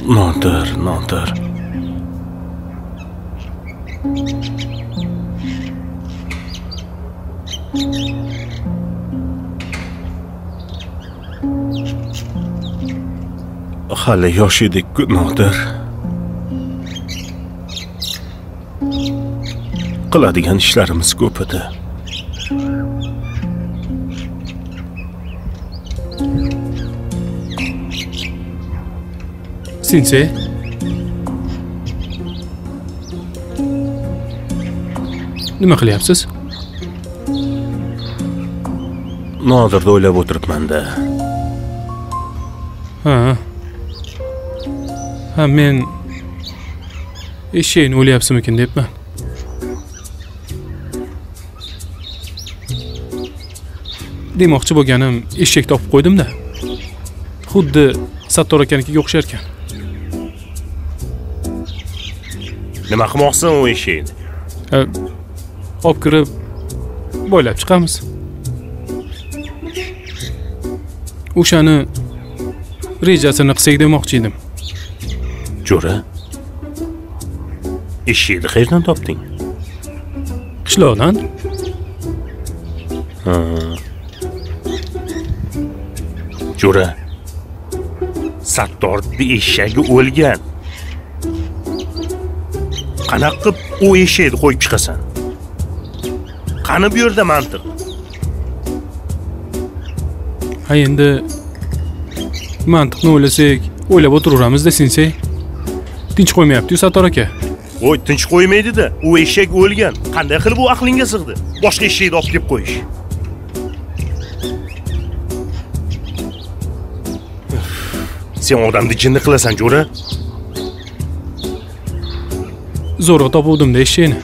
Nodir, Nodir. Hali yosh edik-ku, Nodir. Qiladigan ishlarimiz ko'p edi. Sensei. Nima qilyapsiz? Nodirni o'ylab o'tiribman-da. Ha. Ha, men eshakni o'ylayapsizmikin debman. Demoqchi bo'lganim, eshak topib qo'ydim-da. Xuddi Sattor akanikiga o'xshar ekan. Nima qilmoqchisan u eshakni? Olib kirib boylab chiqamiz. O'shani rejasini qilsak demoqchi edim. Jo'ra, eshakni qayerdan topding? Qishloqdan. Ha. Jo'ra, Sattorni eshagi o'lgan. Qanaqa qilib u eshakni qo'yib chiqasan? Qani bu yerda mantiq? Ha, endi mantiqni o'ylasak, o'ylab o'tiraveramiz-da, sensei. Tinch qo'ymayapti-yu Sattor aka. Voy, tinch qo'ymaydi-da. U eshak o'lgan. Qanday qilib u aqlingga sig'di? Boshqa eshakni olib kelib qo'yish. Sen odamni jinni qilasan, jo'ra. Zo'rg'a topuvdim-da eshakni.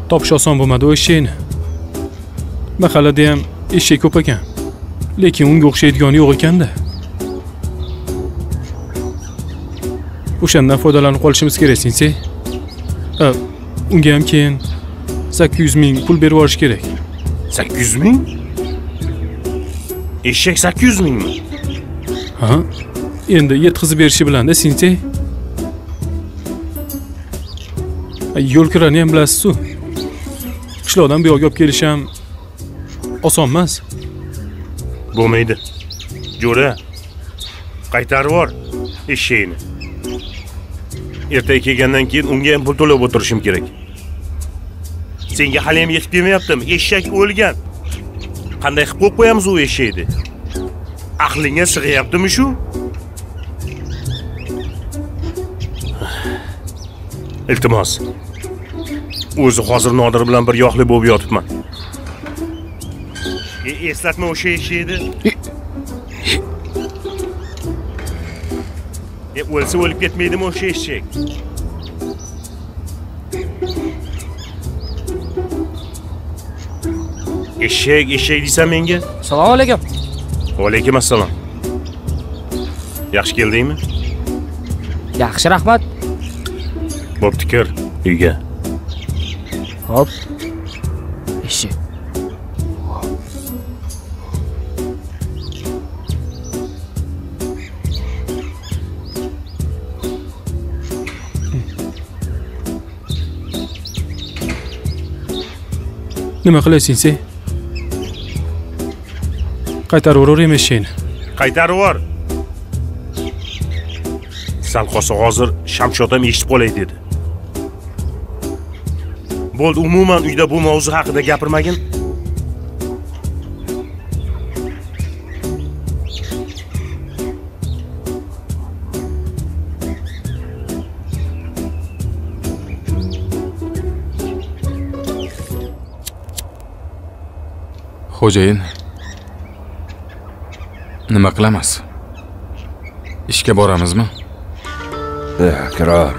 Topish oson bo'lmadi u eshakni. Mahallada ham eshak ko'p ekan. Lekin unga o'xshaydigani yo'q ekanda. O'shandan foydalanib qolishimiz kerak, sensei. Unga ham keyin 800 ming pul berib yuborish kerak. 800 ming? Eshak 800 mingmi? Ha? Endi yetkazib berishi bilan-da, sensei. Yo'l kirani ham bilasiz-ku. Qishloqdan bu yoqqa olib kelish ham oson emas. Bo'lmaydi. Jo'ra, qaytarib yubor eshakni. Ertaga kelgandan keyin unga ham pul to'lab o'tirishim kerak. Senga hali ham yetib kelmayaptimi? Eshak o'lgan. Qanday qilib qo'yib qo'yamiz u eshakni? Aqlingga sig'yaptimi shu? Iltimos. O'zi hozir Nodir bilan bir yoqli bo'lib yotibman. Eslatma o'sha eshakni. O'lsa o'lib ketmaydimi o'sha eshak? Eshak, eshak deysan menga? Assalomu alaykum. Va alaykum assalom. Yaxshi keldingmi? Yaxshi, rahmat. Bo'pti, kir uyga. Hop. Eshak. Nima qilasan sen? Qaytarib yuboraymi eshakni? Qaytarib yubor. Sal qolsa hozir Shamshod ham eshitib qolay dedi. Bo'ldi, umuman uyda bu mavzu haqida gapirmagin. Xo'jayin, nima qilamiz? Ishga boramizmi? Akrom.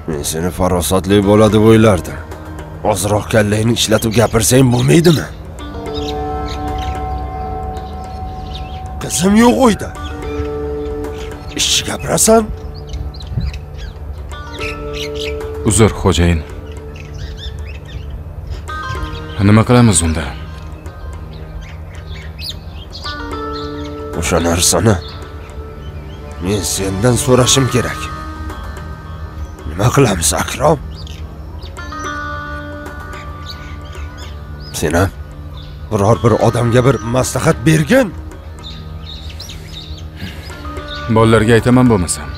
Men seni farosatli bola deb o'ylardim. Ozroq kallangni ishlatib gapirsang bo'lmaydimi? Qizim yo'q uyda. Ishchi gapirasan? Uzr, xo'jayin. Nima qilamiz unda? O'sha narsani men sendan so'rashim kerak. Nima qilamiz, Akrom? Sen ham biror bir odamga bir maslahat bergin. Bolalarga aytaman bo'lmasam.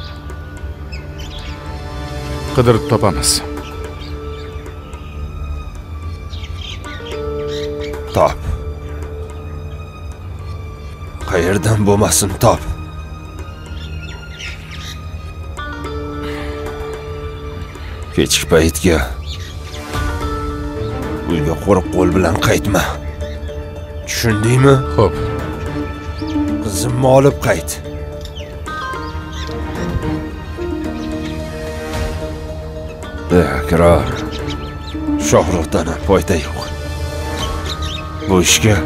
Qidirib topamiz. Top. Qayerdan bo'lmasin top. Kechki paytga uyga quruq qo'l bilan qaytma. Tushundingmi? Xo'p. Qizimni olib qayt. Akrom, Shohruxdan ham foyda yo'q. Bu ishga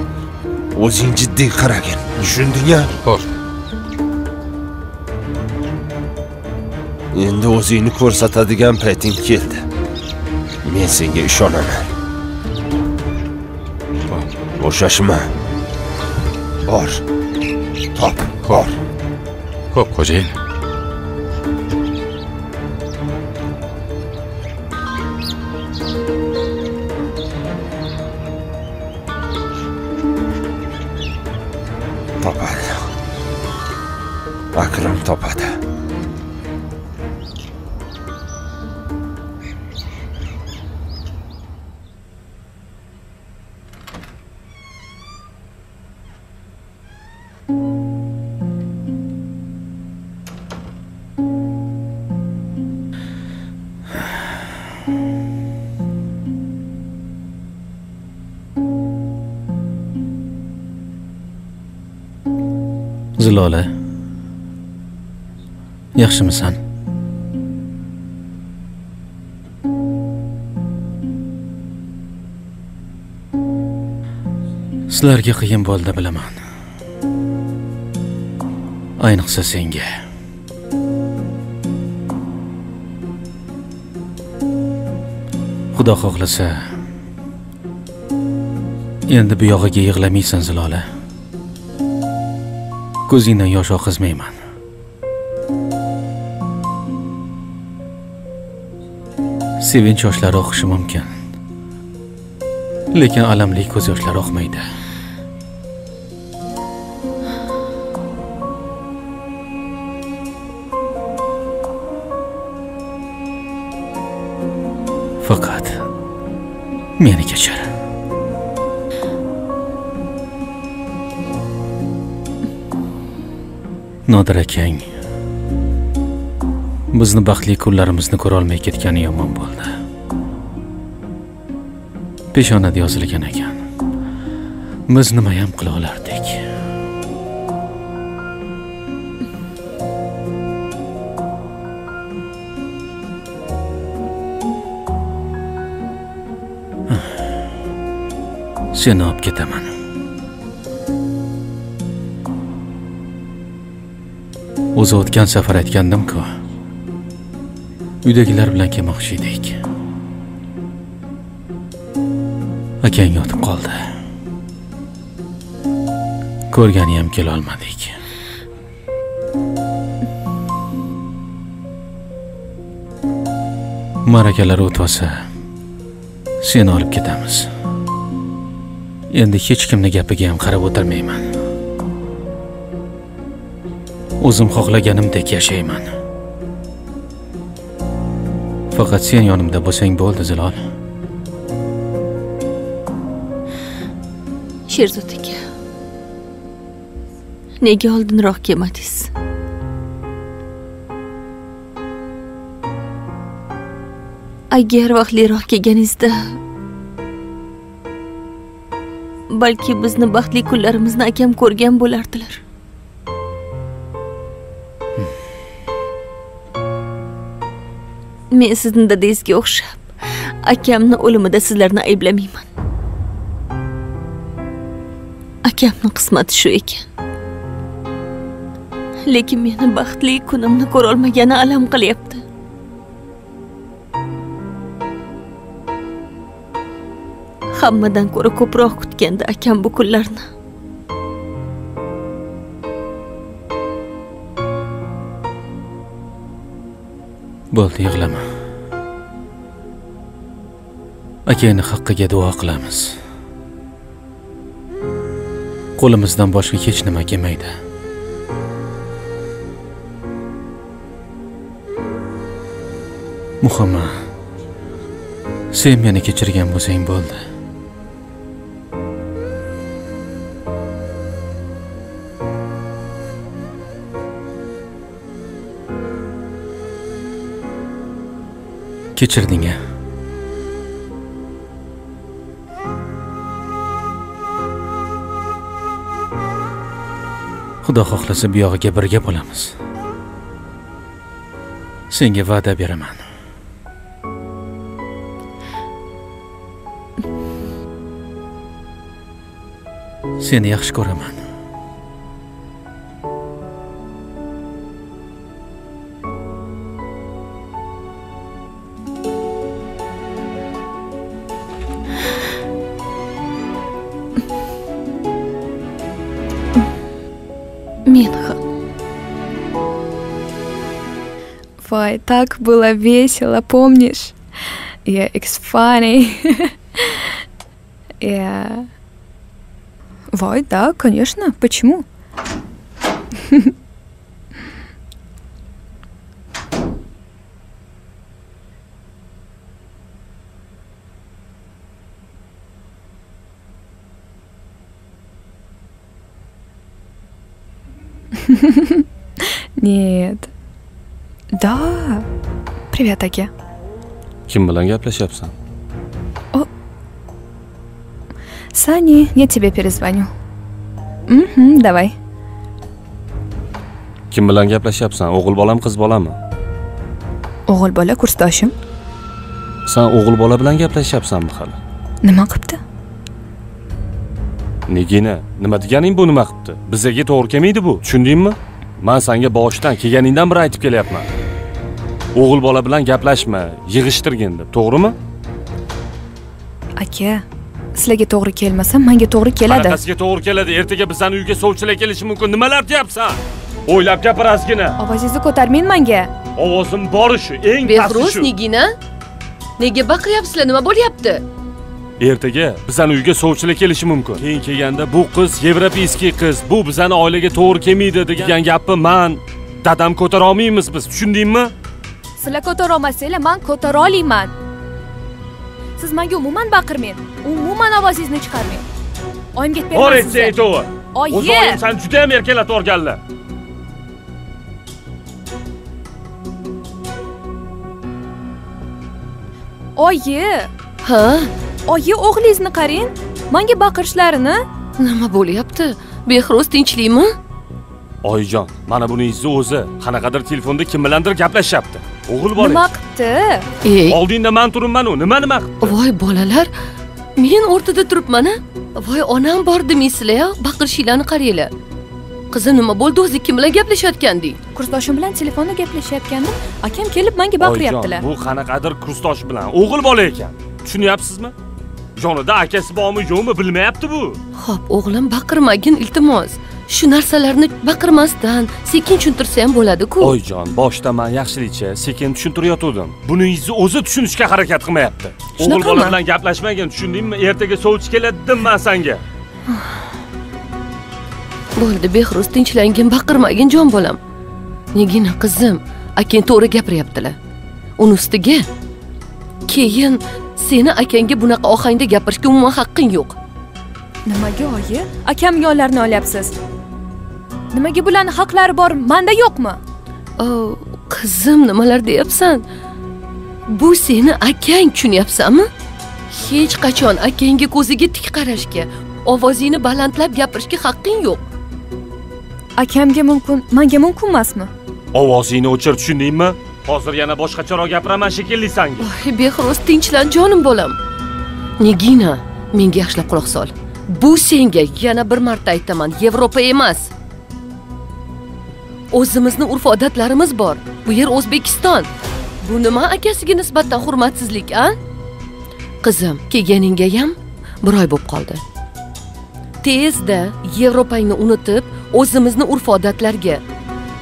o'zing jiddiy qaragin. Tushundingmi? Xo'p. Endi o'zingni ko'rsatadigan payting keldi. Men senga ishonaman. Bo'shashma. Bor. Top, bor. Xo'p, xo'jayin. Topadi. Akrom topadi. Zilola, yaxshimisan? Sizlarga qiyin bo'ldi, bilaman. Ayniqsa senga. Xudo xohlasa, endi bu yog'iga yig'lamaysan, Zilola. Ko'zingdan yosh oqizmayman. Sevinch yoshlari oqishi mumkin. Lekin alamli ko'z yoshlari oqmaydi. Faqat meni kechir. Nodir akang bizni baxtli kunlarimizni ko'ra olmay ketgani yomon bo'ldi. Peshonada yozilgan ekan. Biz nima ham qila olardik? Seni olib ketaman. O'zi o'tgan safar aytgandim-ku. Uydagilar bilan kelmoqchi edik. Akang yotib qoldi. Ko'rgani ham kela olmadik. Ma'rakalar o'tsa, seni olib ketamiz. Endi hech kimni gapiga ham qarab o'tirmayman. O'zim xohlaganimdek yashayman. Faqat sen yonimda bo'lsang bo'ldi, Zilol. Sherzod aka, nega oldinroq kelmadingiz? Agar vaqtliroq kelganingizda balki bizni baxtli kunlarimizni akam ko'rgan bo'lardilar. Men sizni dadangizga o'xshab akamni o'limida sizlarni ayblamayman. Akamni qismati shu ekan. Lekin meni baxtli kunimni ko'ra olmagani alam qilyapti. Hammadan ko'ra ko'proq kutgandi akam bu kunlarni. Bo'ldi, yig'lama. Akangni haqqiga duo qilamiz. Qo'limizdan boshqa hech nima kelmaydi. Muhimi, sen meni kechirgan bo'lsang bo'ldi. Kechirding-a? Xudo xohlasa bu yog'iga birga bo'lamiz. Senga va'da beraman. Seni yaxshi ko'raman. Men ham. Вай, так было весело, помнишь? Yeah, it's funny. Yeah. Вай, да, конечно. Почему? Нет. Да. Привет, aka. Kim bilan gaplashyapsan? О. Сани, я тебе перезвоню. Угу, давай. Kim bilan gaplashyapsan? O'g'il bolami, qiz bolami? O'g'il bola, kursdoshim. Sen o'g'il bola bilan gaplashyapsanmi hali? Nima qilibdi? Nigina, nima deganing bu, nima qilibdi? Bizga to'g'ri kelmaydi bu, tushundingmi? Men senga boshidan kelganingdan beri aytib kelyapman. O'g'il bola bilan gaplashma, yig'ishtirgin deb, to'g'rimi? Aka, sizlarga to'g'ri kelmasa, menga to'g'ri keladi. Qanaqasiga to'g'ri keladi? Ertaga bizning uyga sovchilar kelishi mumkin. Nimalar deyapsan? O'ylab gapir ozgina. Ovozingizni ko'tarmang menga. Ovozim bor shu, eng pasti shu. Behruz, Nigina, nega baqiryapsizlar? Nima bo'lyapti? Ertaga bizning uyga sovchilar kelishi mumkin. Keyin kelganda bu qiz yevropeyskiy qiz, bu bizning oilaga to'g'ri kelmaydi degan gapni men, dadam ko'tara olmaymiz biz, tushundingmi? Sizlar ko'tara olmasanglar, men ko'tara olaman. Siz menga umuman baqirmang, umuman ovozingizni chiqarmang. Oyimga aytib Bor berman aytsang sizga. to'g'ri. Oyi! O'zi oyim seni juda ham erkalatib yuborganlar. Oyi! Ha? Oyi, o'g'lingizni qarang, menga baqirishlarini. Nima bo'lyapti? Behruz, tinchlikmi? Oyijon, mana buningizni o'zi qanaqadir telefonda kim bilandir gaplashyapti. O'g'il bola. Nima qilibdi? Ey, Oldingda men turibman u, nima qilibdi? voy bolalar, men o'rtada turibman-a. Voy onam bor demaysizlar-ya, baqirishinglarni qaranglar. Qizim, nima bo'ldi o'zi, kim bilan gaplashayotganding? Kursdoshim bilan telefonda gaplashayotgandim, akam kelib menga baqiryaptilar. Oyijon, bu qanaqadir kursdosh bilan o'g'il bola ekan. Tushunyapsizmi? Yonida akasi bormi, yo'qmi bilmayapti bu. Xo'p, o'g'lim, baqirmagin, iltimos. Shu narsalarni baqirmasdan sekin tushuntirsa ham bo'ladi-ku. Oyijon, boshda men yaxshilikcha sekin tushuntirayotgandim. Buningizni o'zi tushunishga harakat qilmayapti. O'g'il bola bilan gaplashmagin, tushundingmi? Ertaga sovchi keladi dedim men senga. Bo'ldi, Behruz, tinchlangin, baqirmagin, jon bolam. Nigina qizim, akang to'g'ri gapiryaptilar. Uni ustiga keyin seni akangga bunaqa ohangda gapirishga umuman haqqing yo'q. Nimaga oyi? Akam yonlarini olyapsiz. Nimaga bularning haqlari bor, menda yo'qmi? Qizim, nimalar deyapsan? Bu seni akang, tushunyapsanmi? Hech qachon akangga ko'ziga tik qarashga, ovozingni balandlab gapirishga haqqing yo'q. Akamga mumkin, menga mumkin emasmi? Ovozingni o'chir, tushundingmi? Hozir yana boshqacharoq gapiraman shekilli senga. Voy, Behruz, tinchlan jonim bolam. Nigina, menga yaxshilab quloq sol. Bu senga yana bir marta aytaman, Yevropa emas. O'zimizni urf-odatlarimiz bor. Bu yer O'zbekiston. Bu nima akasiga nisbatan hurmatsizlik, a? Qizim, kelganingga ham 1 oy bo'lib qoldi. Tezda Yevropangni unutib, o'zimizni urf-odatlarga,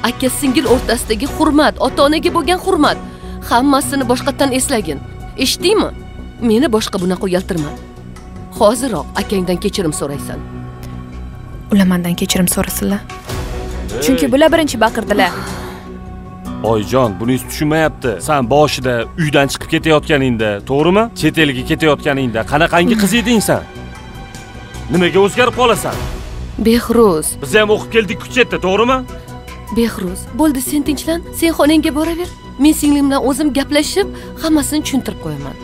aka singil o'rtasidagi hurmat, ota-onaga bo'lgan hurmat, hammasini boshqatdan eslagin. Eshitdingmi? Meni boshqa bunaqa uyaltirma. Hoziroq akangdan kechirim so'raysan. Ular mendan kechirim so'rasinlar. Chunki bular birinchi baqirdilar. Oyijon, buni hech tushunmayapti. Sen boshida uydan chiqib ketayotganingda, to'g'rimi? Chet elga ketayotganingda qanaqangi qiz eding sen? Nimaga o'zgarib qolasan? Behruz. Biz ham o'qib keldik-ku chetda, to'g'rimi? Behruz, bo'ldi, sen tinchlan, sen xonangga boraver. Men singlim bilan o'zim gaplashib, hammasini tushuntirib qo'yaman.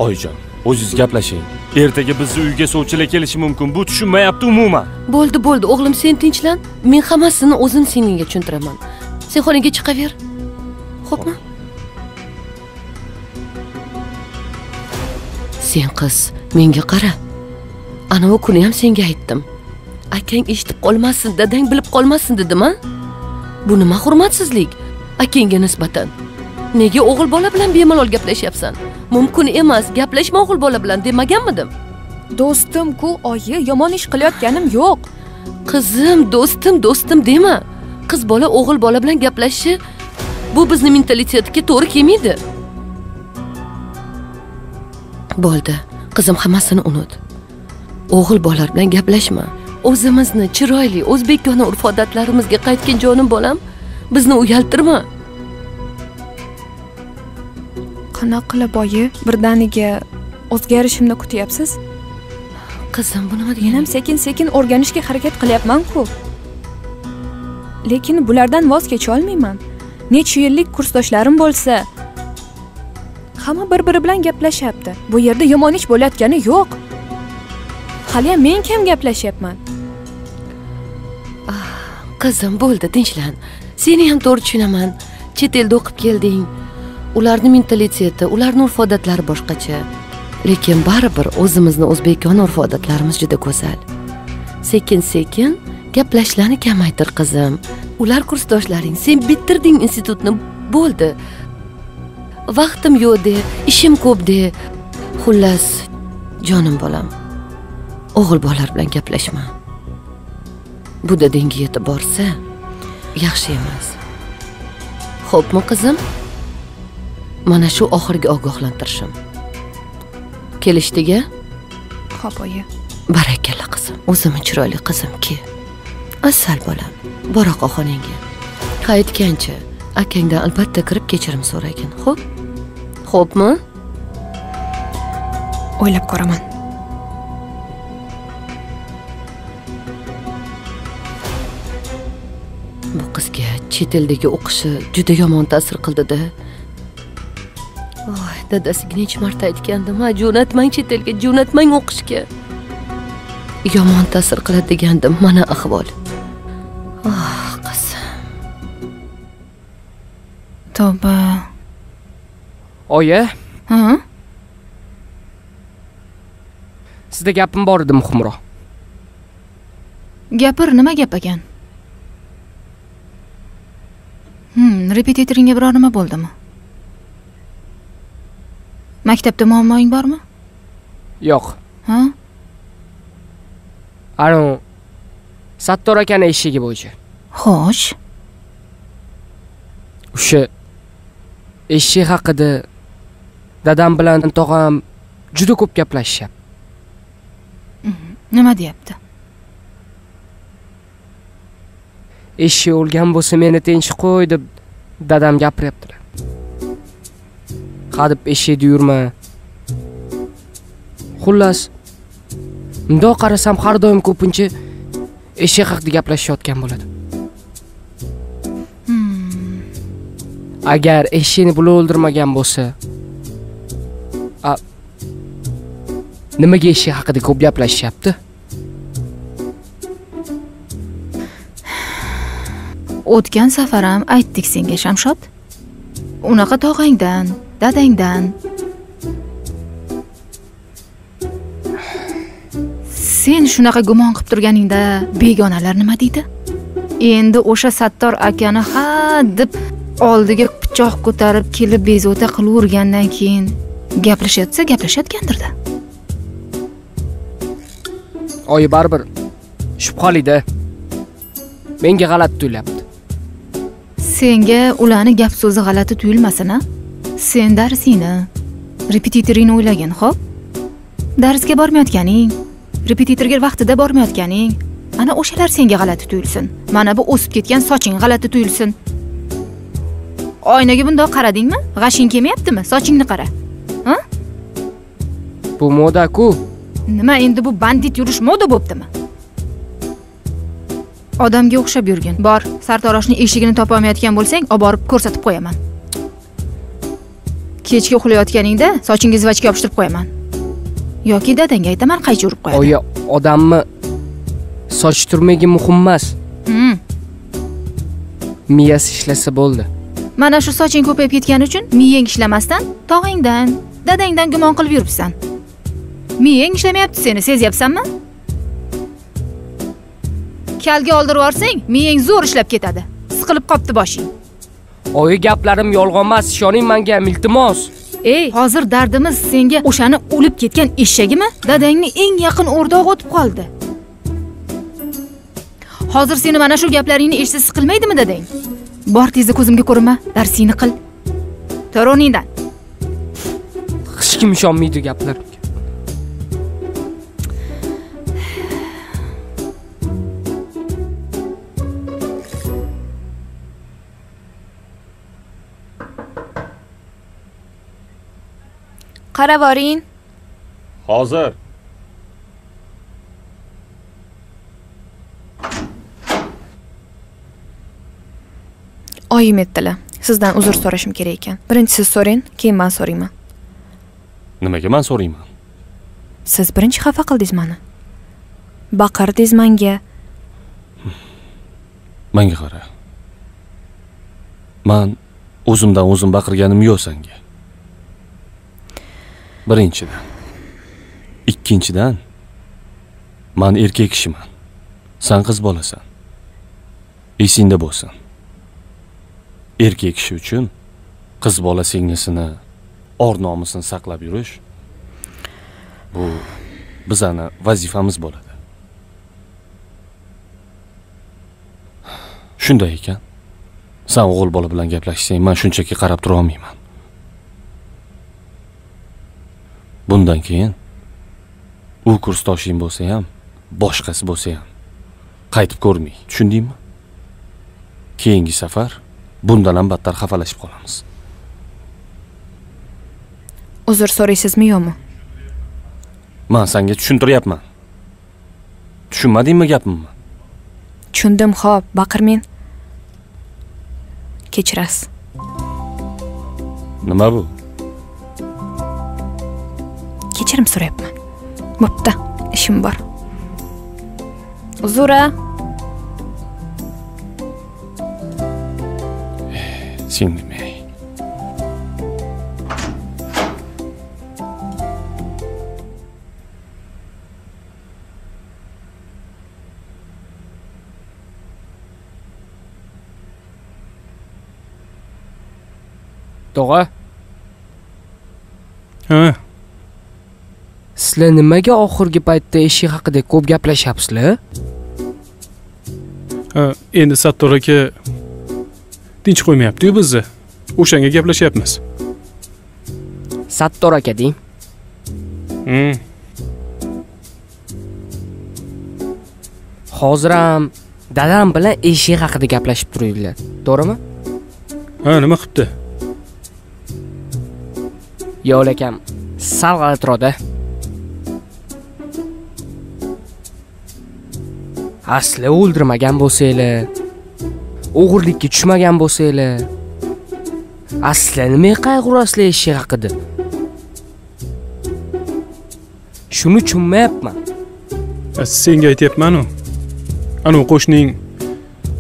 Oyijon, o'zingiz gaplashing. Ertaga bizni uyga sovchilar kelishi mumkin. Bu tushunmayapti umuman. Bo'ldi, bo'ldi, o'g'lim, sen tinchlan. Men hammasini o'zim singlingga tushuntiraman. Sen xonaga chiqaver. Xo'pmi? Sen qiz, menga qara. Ana u kuni ham senga aytdim. Akang eshitib qolmasin, dadang bilib qolmasin dedim-a? Bu nima hurmatsizlik akangga nisbatan? Nega o'g'il bola bilan bemalol gaplashyapsan? Mumkin emas, gaplashma o'g'il bola bilan demaganmidim? Do'stim-ku, oyi, yomon ish qilayotganim yo'q. Qizim, do'stim, do'stim dema. Qiz bola o'g'il bola bilan gaplashishi bu bizni mentalitetga to'g'ri kelmaydi. Bo'ldi, qizim, hammasini unut. O'g'il bolalar bilan gaplashma. O'zimizni chiroyli o'zbekona urf-odatlarimizga qaytgan jonim bolam, bizni uyaltirma. Qanaqa qilib oyi, birdaniga o'zgarishimni kutyapsiz? Qizim, bu nima degani? Men ham sekin-sekin o'rganishga harakat qilyapman-ku. Lekin bulardan voz kecha olmayman. Necha yillik kursdoshlarim bo'lsa, hamma bir-biri bilan gaplashyapti. Bu yerda yomon ish bo'layotgani yo'q. Hali ham men kam gaplashyapman. Qizim, bo'ldi, tinchlan. Seni ham to'g'ri tushunaman. Chet elda o'qib kelding. Ularning mentaliteti, ularning urf-odatlari boshqacha. Lekin baribir o'zimizni o'zbekona urf-odatlarimiz juda go'zal. Sekin-sekin gaplashlarni kamaytir, qizim. Ular kursdoshlaring, sen bitirding institutni, bo'ldi. Vaqtim yo'q de, ishim ko'p de. Xullas, jonim bolam, o'g'il bolalar bilan gaplashma. Bu dadangga yetib borsa, yaxshi emas. Xo'pmi, qizim? Mana shu oxirgi ogohlantirishim. Kelishdiga? Xo'p, oyi. Barakalla, qizim. O'zimni chiroyli qizimki. Asal bolam, bora xonangga. Qaytgancha akangdan albatta kirib kechirim so'ragin, xo'p? Xo'pmi? O'ylab ko'raman. Bu qizga chet eldagi o'qishi juda yomon ta'sir qildi-da. Voy, dadasiga necha marta aytgandim, ha, jo'natmang chet elga, jo'natmang o'qishga. Yomon ta'sir qiladi degandim, mana ahvol. Ah, qizim. Tavba. Oyi. Ha? Sizda gapim bor edi muhimroq. Gapir, nima gap ekan? Repetitoringga biror nima bo'ldimi? Maktabda muammoing bormi? Yo'q. Ha? Anu Sattor akani eshigi bo'yicha. Xo'sh. O'sha eshik haqida dadam bilan tog'am juda ko'p gaplashishyapti. Nima deyapti? Eshik o'lgan bo'lsa meni tinch qo'y deb dadam gapiryaptilar. Qadib eshikda yurma. Xullas, mundoq qarasam har doim ko'pincha eshik haqida gaplashayotgan bo'ladi. Agar eshikni bular o'ldirmagan bo'lsa, nimaga eshik haqida ko'p gaplashishyapti? O'tgan safar ham aytdik senga, Shamshod. Unaqa tog'angdan, dadangdan. Sen shunaqa gumon qilib turganingda begonalar nima deydi? Endi o'sha Sattor akani ha deb oldiga pichoq ko'tarib kelib bezovta qilavergandan keyin gaplashyotsa gaplashayotgandir-da. Oyi baribir shubhalida. Menga g'alati tuyulyapti. Senga ularni gap so'zi g'alati tuyulmasin, a? Sen darsingni, repetitoringni o'ylagin, xo'p? Darsga bormayotganing, repetitorga vaqtida bormayotganing, ana o'shalar senga g'alati tuyulsin. Mana bu o'sib ketgan soching g'alati tuyulsin. Oynaga bundoq qaradingmi? G'ashing kelmayaptimi? Sochingni qara. Ha? Bu moda-ku. Nima endi bu bandit yurish moda bo'ptimi? Odamga o'xshab yurgin. Bor, sartaroshning eshigini topa olmayotgan bo'lsang, olib borib ko'rsatib qo'yaman. Kechga uxlayotganingda sochingga zivachka yopishtirib qo'yaman. Yoki dadangga aytaman, qaychi urib qo'yadi. Oyi, odamni soch turmagi muhim emas. Miyasi ishlasa bo'ldi. Mana shu soching ko'payib ketgani uchun miyang ishlamasdan tog'ingdan, dadangdan gumon qilib yuribsan. Miyang ishlamayapti seni, sezyapsanmi? Kalga oldirib yuborsang, miyang zo'r ishlab ketadi. Siqilib qopti boshing. Oyi, gaplarim yolg'on emas, ishoning menga, iltimos. Ey, hozir dardimiz senga o'shani o'lib ketgan eshagimi? Dadangni eng yaqin o'rdog'i o'tib qoldi. Hozir seni mana shu gaplaringni eshitsa siqilmaydimi dadang? Bor, tezda ko'zimga ko'rinma, darsingni qil. Tur o'rningdan. Hech kim ishonmaydi gaplarga. Qaravoring. Hozir. Oyim aytdilar, sizdan uzr so'rashim kerak ekan. Birinchi siz so'rang, keyin men so'rayman. Nimaga men so'rayman? Siz birinchi xafa qildingiz meni. Baqirdingiz menga. Menga qara. Men o'zimdan o'zim baqirganim yo'q senga. Birinchidan. Ikkinchidan, men erkak kishiman. Sen qiz bolasan. Esingda bo'lsin. Erkak kishi uchun qiz bola singlisini, or-nomusini saqlab yurish bu bizani vazifamiz bo'ladi. Shunday ekan, sen o'g'il bola bilan gaplashsang, men shunchaki qarab tura olmayman. Bundan keyin u kursdoshing bo'lsa ham, boshqasi bo'lsa ham qaytib ko'rmay, tushundingmi? Keyingi safar bundan ham battar xafalashib qolamiz. Uzr so'raysizmi yo'qmi? Men senga tushuntiryapman. Tushunmadingmi gapimni? Tushundim, xo'p, baqirmang. Kechirasiz. Nima bu? Kechirim so'rayapman. Bo'pti, ishim bor. Uzr. Singlim, ey. Tog'a. Ha. Sizlar nimaga oxirgi paytda eshik haqida ko'p gaplashyapsizlar? Ha, endi Sattor aka tinch qo'ymayapti-yu bizni. O'shanga gaplashyapmiz. Sattor aka deng. Hozir ham dadam bilan eshik haqida gaplashib turibdilar. To'g'rimi? Ha, nima qilibdi? Yo'q akam, sal g'alatiroqda. Asli o'ldirmagan bo'lsanglar, o'g'irlikka tushmagan bo'lsanglar, asli nima qayg'urasizlar eshik haqida? Shuni tushunmayapman. Senga aytyapman-u. Ana qo'shning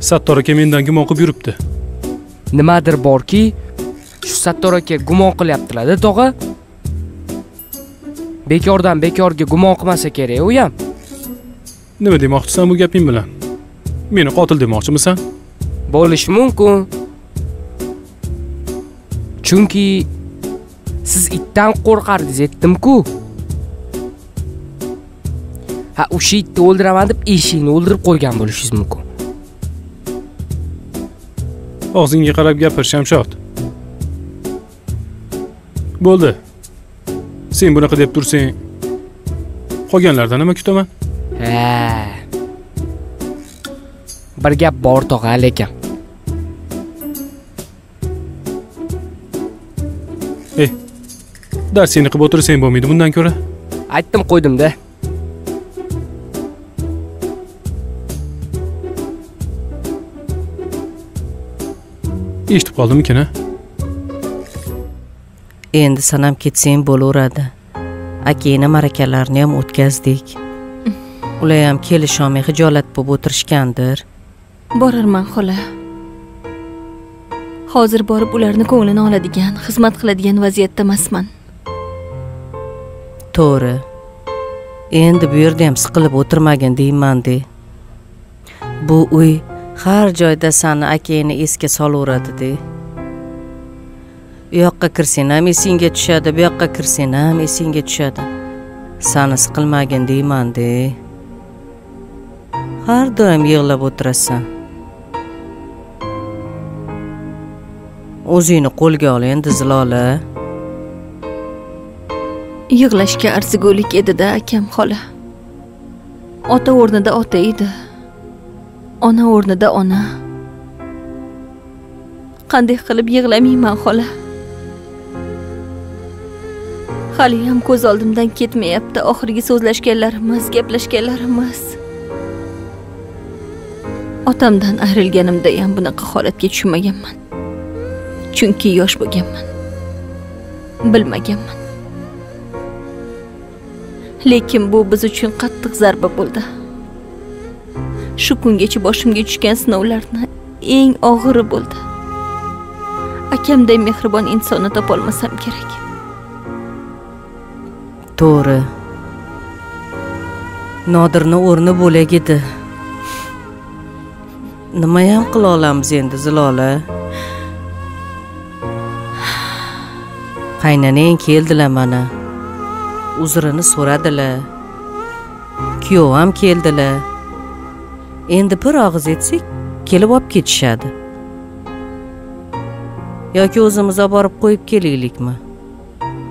Sattor aka mendan gumon qilib yuribdi. Nimadir borki, shu Sattor aka gumon qilyaptilar-da, tog'a. Bekordan bekorga gumon qilmasa kerak u ham. Nima demoqchisan bu gaping bilan? Meni qotil demoqchimisan? Bo'lishi mumkin. Chunki siz itdan qo'rqardingiz, aytdim-ku. Ha, o'sha itni o'ldiraman deb eshakni o'ldirib qo'ygan bo'lishingiz mumkin. Og'zingga qarab gapir, Shamshod. Bo'ldi. Sen bunaqa deb tursang, qolganlardan nima kutaman? Ha. Bir gap bor tog'a, lekin. Ey, darsingni qilib o'tirsang bo'lmaydi bundan ko'ra. Aytdim qo'ydim-da. Eshitib qoldimikin, a? Endi sanam ketsang bo'laveradi. Akangni ma'rakalarini ham o'tkazdik. Ular ham kelisholmay xijolat bo'lib o'tirishgandir. Borarman xola. Hozir borib ularni ko'nglini oladigan, xizmat qiladigan vaziyatda emasman. To'g'ri. Endi bu yerda ham siqilib o'tirmagin deyman-de. Bu uy har joyda sani akangni esga solaveradi-de. U yoqqa kirsang ham esingga tushadi, bu yoqqa kirsang ham esingga tushadi. Sani siqilmagin deyman-de. Har doim yig'lab o'tirasan. O'zingni qo'lga ol endi Zilola. Yig'lashga arzigulik edi-da akam xola. Ota o'rnida ota edi. Ona o'rnida ona. Qanday qilib yig'lamayman xola? Hali ham ko'z oldimdan ketmayapti oxirgi so'zlashganlarimiz, gaplashganlarimiz. Otamdan ayrilganimda ham bunaqa holatga tushmaganman. Chunki yosh bo'lganman. Bilmaganman. Lekin bu biz uchun qattiq zarba bo'ldi. Shu kungacha boshimga tushgan sinovlarni eng og'iri bo'ldi. Akamday mehribon insonni topolmasam kerak. To'g'ri. Nodirni o'rni bo'lak edi. Nima ham qila olamiz endi Zilola? Qaynanang keldilar mana. Uzrini so'radilar. Kuyov ham keldilar. Endi bir og'iz etsak, kelib olib ketishadi. Yoki o'zimiz olib borib qo'yib kelaylikmi?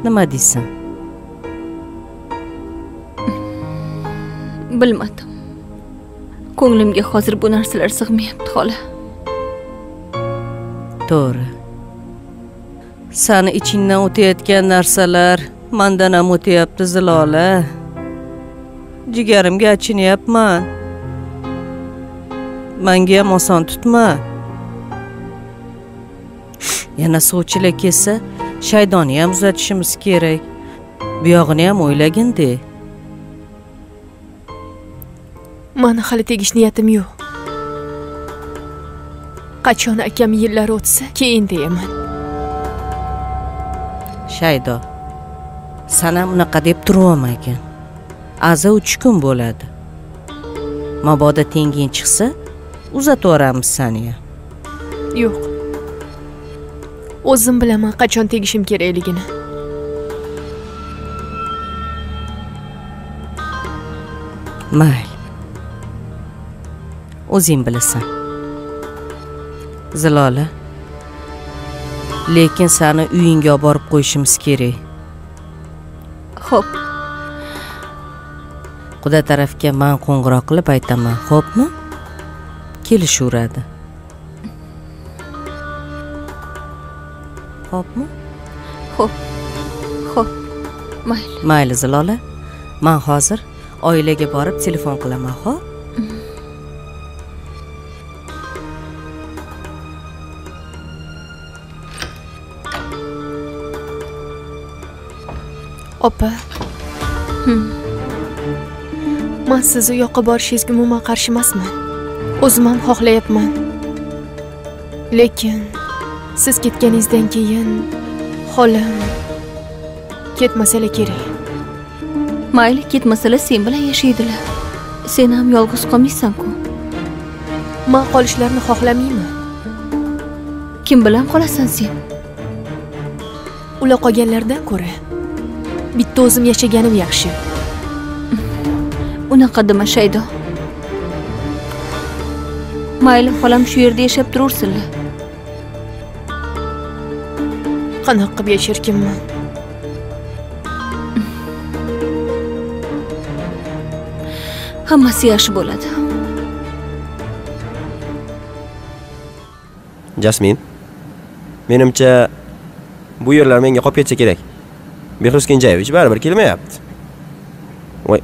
Nima deysan? Bilmadim. Ko'nglimga hozir bu narsalar sig'mayapti xola. To'g'ri. Sani ichingdan o'tayotgan narsalar mandan ham o'tayapti Zilola. Jigarimga achinyapman. Menga ham oson tutma. Yana sovchilar kelsa, Shaydonni ham uzatishimiz kerak. Bu yog'ini ham o'ylagin-de. Mani hali tegish niyatim yo'q. Qachon akam yillar o'tsa, keyin deyaman. Shaydo, san ham unaqa deb turolmagin. Aza 3 kun bo'ladi. Mabodo tenging chiqsa, uzataveramiz seni ham. Yo'q. O'zim bilaman qachon tegishim kerakligini. Mayli. O'zing bilasan. Zilola, lekin seni uyingga olib borib qo'yishimiz kerak. Xo'p. Quda tarafga men qo'ng'iroq qilib aytaman, xo'pmi? Kelishaveradi. Xo'pmi? Xo'p. Xo'p. Mayli. Mayli Zilola. Men hozir oilaga borib telefon qilaman, xo'p? Opa. Men siz u yoqqa borishingizga umuman qarshi emasman. O'zim ham xohlayapman. Lekin siz ketganingizdan keyin xolam ketmasalar kerak. Mayli, ketmasalar sen bilan yashaydilar. Sen ham yolg'iz qolmaysan-ku. Men qolishlarini xohlamayman. Kim bilan qolasan sen? Ular qolganlardan ko'ra bitta o'zim yashaganim yaxshi. Unaqa dema Shaydo. Mayli, xolam shu yerda yashab turursinlar. Qanaqa qilib yasharkanman? Hammasi yaxshi bo'ladi. Jasmin, menimcha bu yerlar menga qolib ketsa kerak. Behruz Kenjayevich baribir kelmayapti. Voy,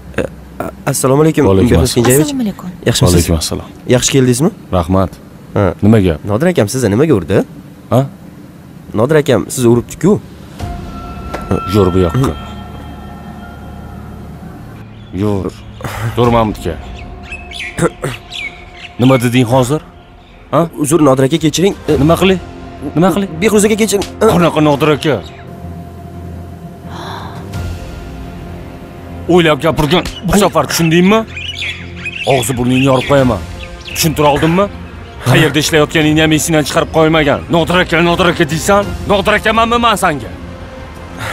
assalomu alaykum Behruz Kenjayevich. Assalomu alaykum. Yaxshimisiz? Alaykum assalom. Yaxshi keldingizmi? Rahmat. Nima gap? Nodir akam sizni nimaga urdi? Ha? Nodir akam sizni uribdi-ku. Yur bu yoqqa. Yur. Dur Mahmudga. Nima deding hozir? Ha? Uzr Nodir aka, kechiring. Nima qilay? Nima qilay? Behruz aka kechiring. Qanaqa Nodir aka? O'ylab gapirgan bu safar tushundingmi? Og'zi burningni yorib qo'yaman. Tushuntira oldimmi? Qayerda ishlayotganingni ham esingdan chiqarib qo'ymagan. Nodir aka, Nodir aka deysan? Nodir akamanmi men senga?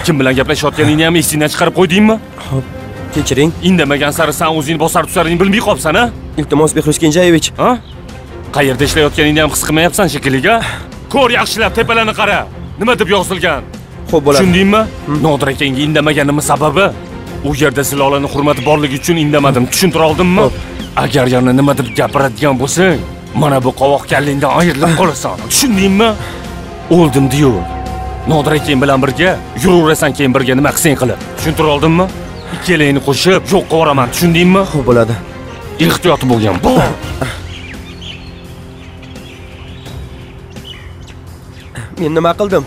Kim bilan gaplashayotganingni ham esingdan chiqarib qo'ydingmi? Xo'p, kechiring. Indamagan sari sen o'zingni bosar tusaringni bilmay qolsan, ha? Iltimos Behruz Kenjayevich. Ha? Qayerda ishlayotganingni ham his qilmayapsan shekilli, ha? Ko'r yaxshilab tepalarni qara. Nima deb yozilgan? Xo'p bo'ladi. Tushundingmi? Nodir akangga indamaganimning sababi u yerda Zilolani hurmati borligi uchun indamadim. Tushuntira oldimmi? Agar yana nima deb gapiradigan bo'lsang, mana bu qovoq kallingdan ayrilib qolasan. Tushundingmi? O'ldim deyu. Nodir akang bilan birga yuraverasan, keyin birga nima qilsang qilib. Tushuntira oldimmi? Ikkalangni qo'shib yo'q qilib, tushundingmi? Xo'p bo'ladi. Ehtiyot bo'lgan. Bor. Men nima qildim?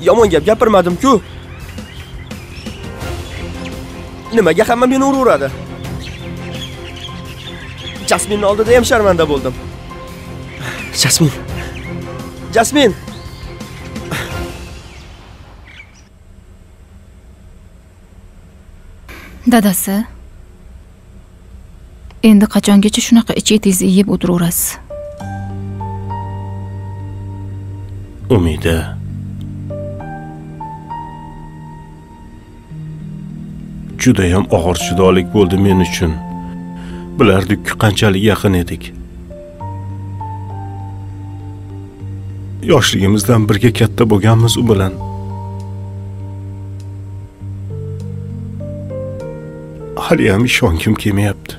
Yomon gap gapirmadim-ku. Nimaga hamma meni uraveradi? Jasminning oldida ham sharmanda bo'ldim. Jasmin. Jasmin. Dadasi, endi qachongacha shunaqa ich etingizni yeb o'tiraverasiz? Umida. Judayam og'ir judolik bo'ldi men uchun. Bilardik-ku qanchalik yaqin edik. Yoshligimizdan birga katta bo'lganmiz u bilan. Hali ham ishongim kelmayapti.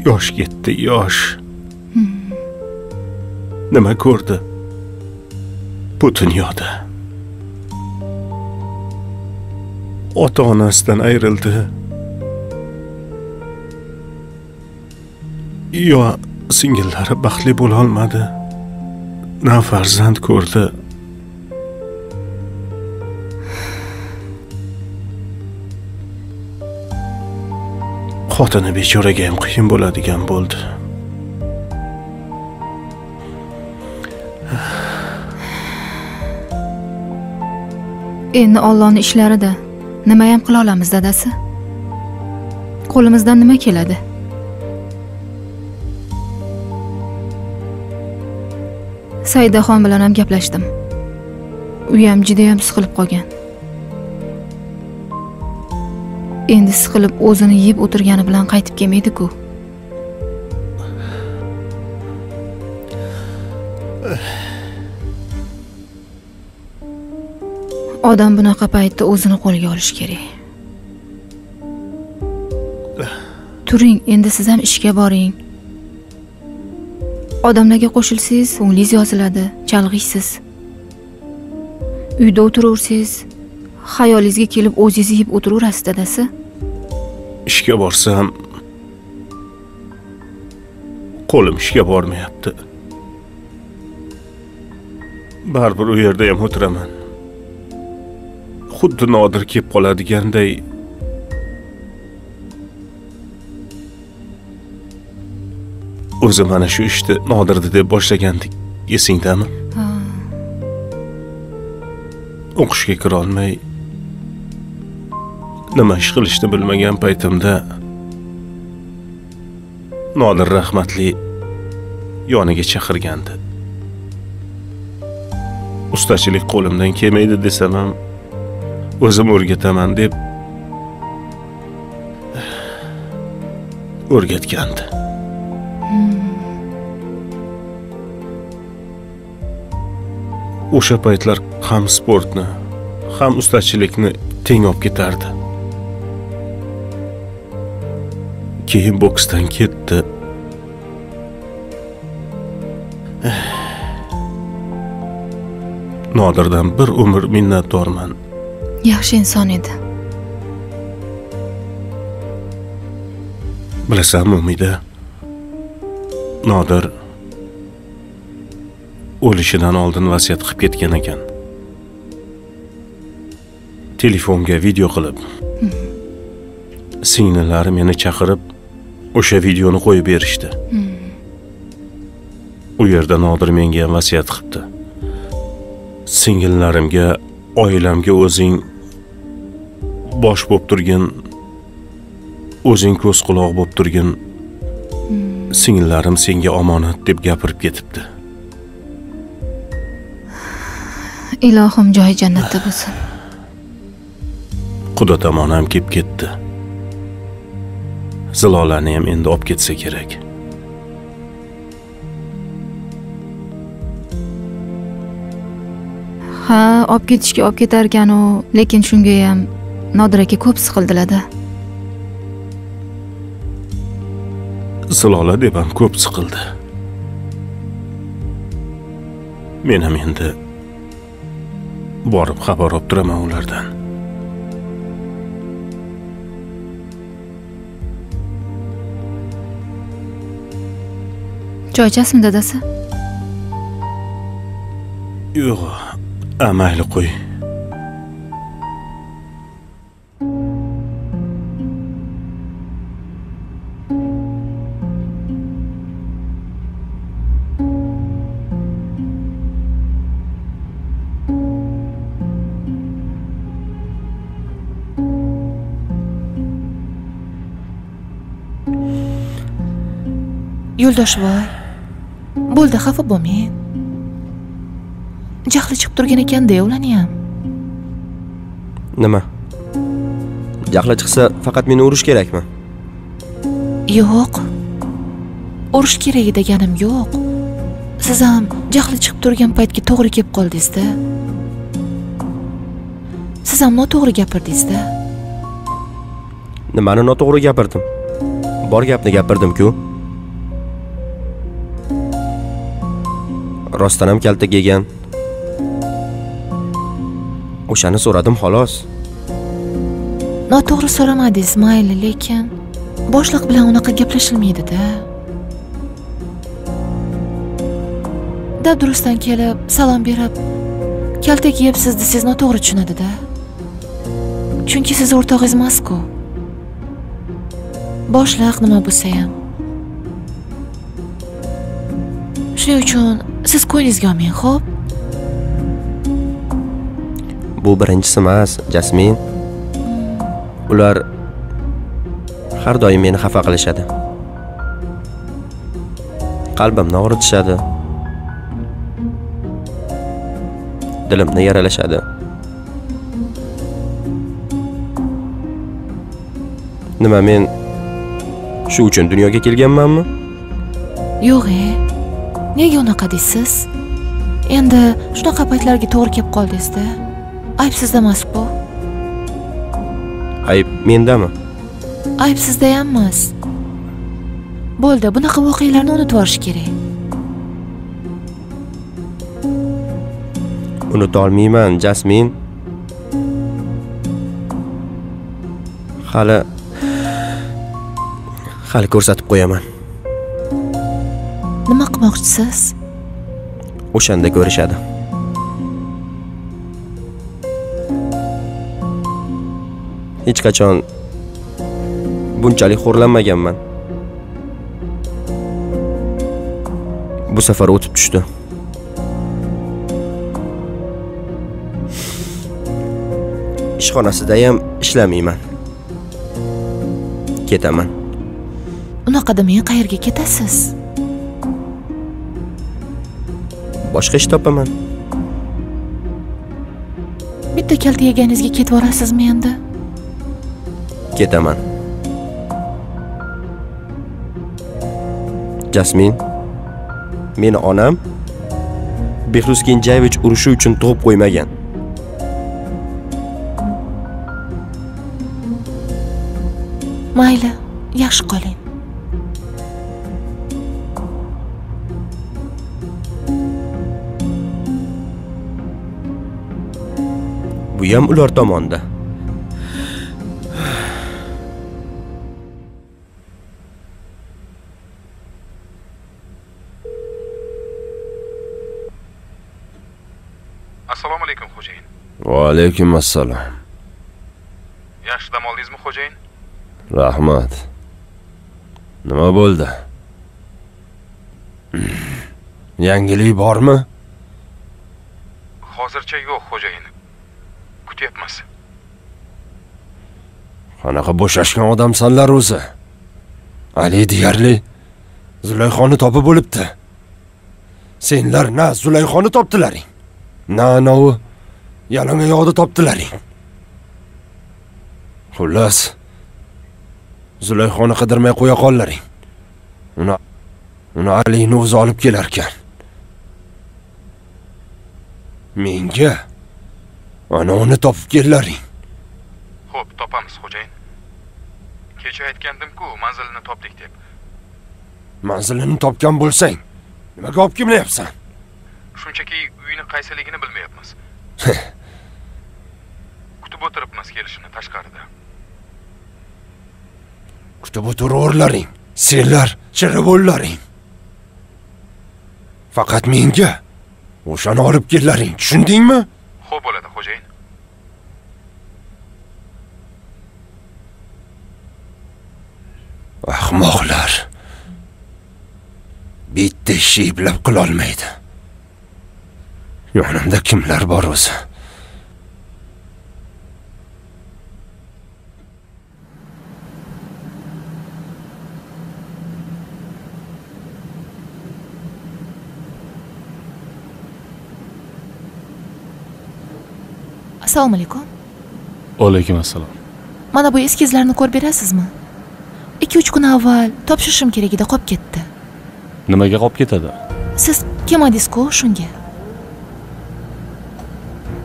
Yosh ketdi, yosh. Nima ko'rdi bu dunyoda? Ota-onasidan ayrildi. Yo singillari baxtli bo'la olmadi. Na farzand ko'rdi. Xotini bechoraga ham qiyin bo'ladigan bo'ldi. Endi Allohning ishlarida nima ham qila olamiz dadasi? Qo'limizdan nima keladi? Saidaxon bilan ham gaplashdim. U ham juda ham siqilib qolgan. Endi siqilib o'zini yeb o'tirgani bilan qaytib kelmaydi-ku. Odam bunaqa paytda o'zini qo'lga olish kerak. Turing, endi siz ham ishga boring. Odamlarga qo'shilsangiz, ko'nglingiz yoziladi, chalg'iysiz. Uyda o'tiraversangiz, xayolingizga kelib o'zingizni yeb o'tiraverasiz dadasi. Ishga borsam qo'lim ishga bormayapti. Baribir u yerda ham o'tiraman. Xuddi Nodir kelib qoladiganday. O'zi mana shu ishni Nodirdi deb boshlagandik, esingdami? O'qishga kira olmay nima ish qilishni bilmagan paytimda Nodir rahmatli yoniga chaqirgandi. Ustachilik qo'limdan kelmaydi desam ham O'zim o'rgataman deb o'rgatgandi. O'sha paytlar ham sportni, ham ustachilikni teng olib ketardi. Keyin boksdan ketdi. Nodirdan bir umr minnatdorman. Yaxshi inson edi. Bilasanmi, Umida? Nodir o'lishidan oldin vasiyat qilib ketgan ekan. Telefonga video qilib, singlilari meni chaqirib, o'sha videoni qo'yib berishdi. U yerda Nodir menga ham vasiyat qilibdi. Singillarimga, oilamga o'zing bosh bo'lib turgin, o'zing ko'z quloq bo'lib turgin. Singillarim senga omonat deb gapirib ketibdi. Ilohim joyi jannatda bo'lsin. Xudo tomon ham kelib ketdi. Zilolani ham endi olib ketsa kerak. Ha, olib ketishga olib ketarkan u, lekin shunga ham Nodir aka ko'p siqildilar-da. Zilola deb ham ko'p siqildi. Men ham endi borib xabar olib turaman ulardan. Choy ichasizmi, dadasi? Yo'q, mayli qo'y. Yo'ldoshvoy, bo'ldi, xafa bo'lmang. Jahli chiqib turgan ekan-da ularni ham. Nima? Jahli chiqsa faqat meni urish kerakmi? Yo'q. Urish kerak deganim yo'q. Siz ham jahli chiqib turgan paytga to'g'ri kelib qoldingiz-da. Siz ham noto'g'ri gapirdingiz-da. Nimani noto'g'ri gapirdim? Bor gapni gapirdim-ku. Rostdan ham kaltak yegan. O'shani so'radim xolos. Noto'g'ri so'ramadingiz, mayli, lekin boshliq bilan unaqa gaplashilmaydi-da. Dabdurustdan kelib, salom berib, kaltak yebsiz desangiz noto'g'ri tushunadi-da. Chunki siz o'rtog'ingiz emas-ku. Boshliq nima bo'lsa ham. Shuning uchun siz ko'nglingizga olmang, xo'p? Bu birinchisi emas, Jasmin. Ular har doim meni xafa qilishadi. Qalbimni og'ritishadi. Dilimni yaralashadi. Nima, men shu uchun dunyoga kelganmanmi? Yo'q-e. Nega unaqa deysiz? Endi shunaqa paytlarga to'g'ri kelib qoldingiz-da. Ayb sizda emas bu. Ayb mendami? Ayb sizda ham emas. Bo'ldi, bunaqa voqealarni unutib yuborish kerak. Unuta olmayman, Jasmin. Hali ko'rsatib qo'yaman. Nima qilmoqchisiz? O'shanda ko'rishadi. Hech qachon bunchalik xo'rlanmaganman. Bu safar o'tib tushdi. Ishxonasida ham ishlamayman. Ketaman. Unaqa demang, qayerga ketasiz? Boshqa ish topaman. Bitta kalta yeganingizga ketib borasizmi endi? Ketaman. Jasmin, meni onam Behruz Kenjayevich urushi uchun tug'ib qo'ymagan. Mayli, yaxshi qoling. Bu ham ular tomonda. Assalomu alaykum xo'jayin. Va alaykum assalom. Yaxshi dam oldingizmi xo'jayin? Rahmat. Nima bo'ldi? Yangilik bormi? Hozircha yo'q xo'jayin. Kutyapmiz. Qanaqa bo'shashgan odamsanlar o'zi? Ali deyarli Zulayxoni topib bo'libdi. Senlar na Zulayxoni topdilaring, na anovi yalangoyoqni topdilaring. Xullas, Zulayxoni qidirmay qo'ya qollaring. Uni Alini o'zi olib kelarkan. Menga ana uni topib kellaring. Xo'p, topamiz xo'jayin. Kecha aytgandim-ku, manzilini topdik deb. Manzilini topgan bo'lsang, nimaga olib kelmayapsan? Shunchaki uyini qaysiligini bilmayapmiz. Kutib o'tiribmiz kelishini tashqarida. Kutib o'tiraverlaring. Senlar chirib o'llaring. Faqat menga o'shani olib kellaring, tushundingmi? Xo'p bo'ladi xo'jayin. Ahmoqlar. Bitta ishni eplab qila olmaydi. Yonimda kimlar bor o'zi? Assalomu alaykum. Alaykum assalom. Mana bu eskizlarni ko'rib berasizmi? 2-3 kun avval topshirishim kerak edi, qolib ketdi. Nimaga qolib ketadi? Siz kelmadingiz-ku shunga.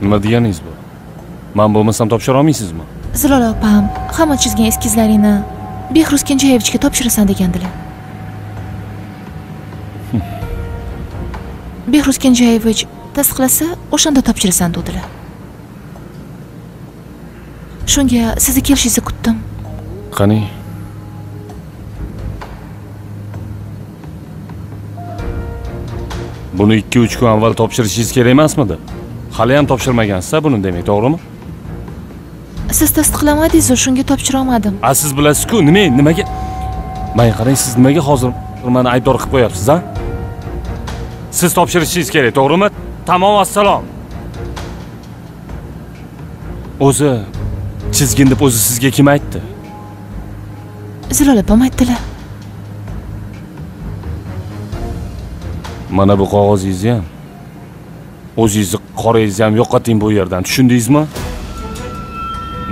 Nima deganingiz bu? Men bo'lmasam topshira olmaysizmi? Zilola opam hamma chizgan eskizlaringni Behruz Kenjayevichga topshirasan degandilar. Behruz Kenjayevich tasdiqlasa, o'shanda topshirasan dedilar. Shunga sizni kelishingizni kutdim. Qani? Buni 2-3 kun avval topshirishingiz kerak emasmidi? Hali ham topshirmagansiz buni, demak, to'g'rimi? Siz tasdiqlamadingiz, shunga topshira olmadim. A siz bilasiz-ku, nimaga? Menga qarang, siz nimaga hozir meni aybdor qilib qo'yapsiz, a? Siz topshirishingiz kerak, to'g'rimi? Tamom, assalom. O'zi chizgin deb o'zi sizga kim aytdi? Zilola opam aytdilar. Mana bu qog'ozingizni ham, o'zingizni qorangizni ham yo'qoting bu yerdan, tushundingizmi?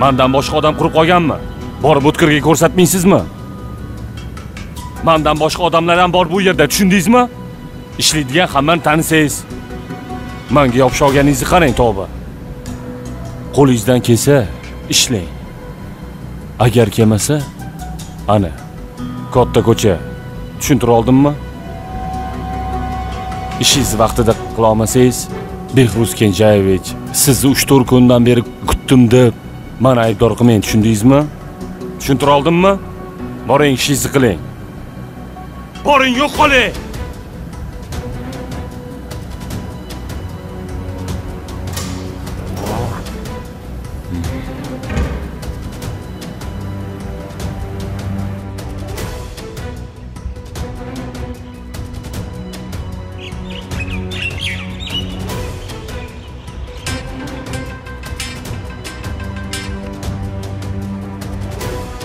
Mendan boshqa odam qurib qolganmi? Borib o'tkirga ko'rsatmaysizmi? Mendan boshqa odamlar ham bor bu yerda, tushundingizmi? Ishlaydigan hammani tanisangiz. Menga yopishib olganingizni qarang, tavba. Qo'lingizdan kelsa ishlang. Agar kelmasa, ana katta ko'cha. Tushuntira oldimmi? Ishingizni vaqtida qila olmasangiz, Behruz Kenjayevich sizni 3-4 kundan beri kutdim deb meni aybdor qilmang, tushundingizmi? Tushuntira oldimmi? Boring, ishingizni qiling. Boring, yo'q qoling.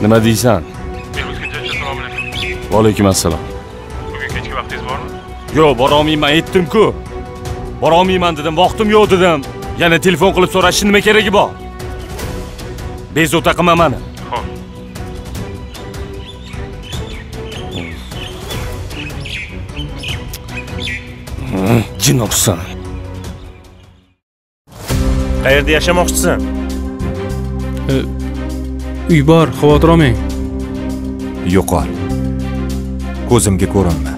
Nima deysan? Behruz Kenjayevich, assalomu alaykum. Va alaykum assalom. Bugun kechki vaqtingiz bormi? Yo'q, bora olmayman, aytdim-ku. Bora olmayman dedim, vaqtim yo'q dedim. Yana telefon qilib so'rashni nima keragi bor? Bezovta qilma mani. Xo'p. Jinoksan. Qayerda yashamoqchisan? Uy bor, xavotir olmang. Yo'qol. Ko'zimga ko'rinma.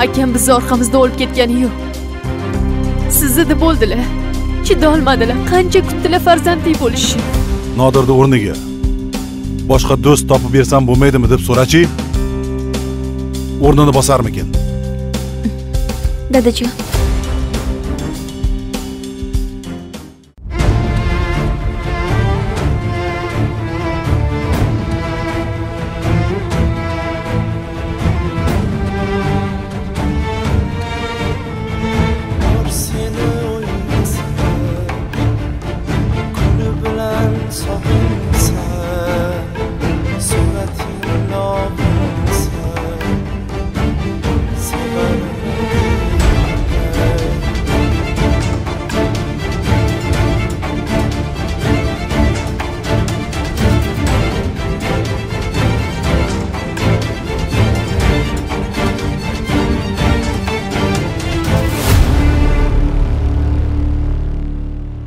Akam bizni orqamizda o'lib ketgani yo'q. Sizni deb bo'ldilar. Chidolmadilar. Qancha kutdilar farzandli bo'lishi. Nodirning o'rniga boshqa do'st topib bersam bo'lmaydimi deb so'rachi, o'rnini bosarmikin? Dadajon,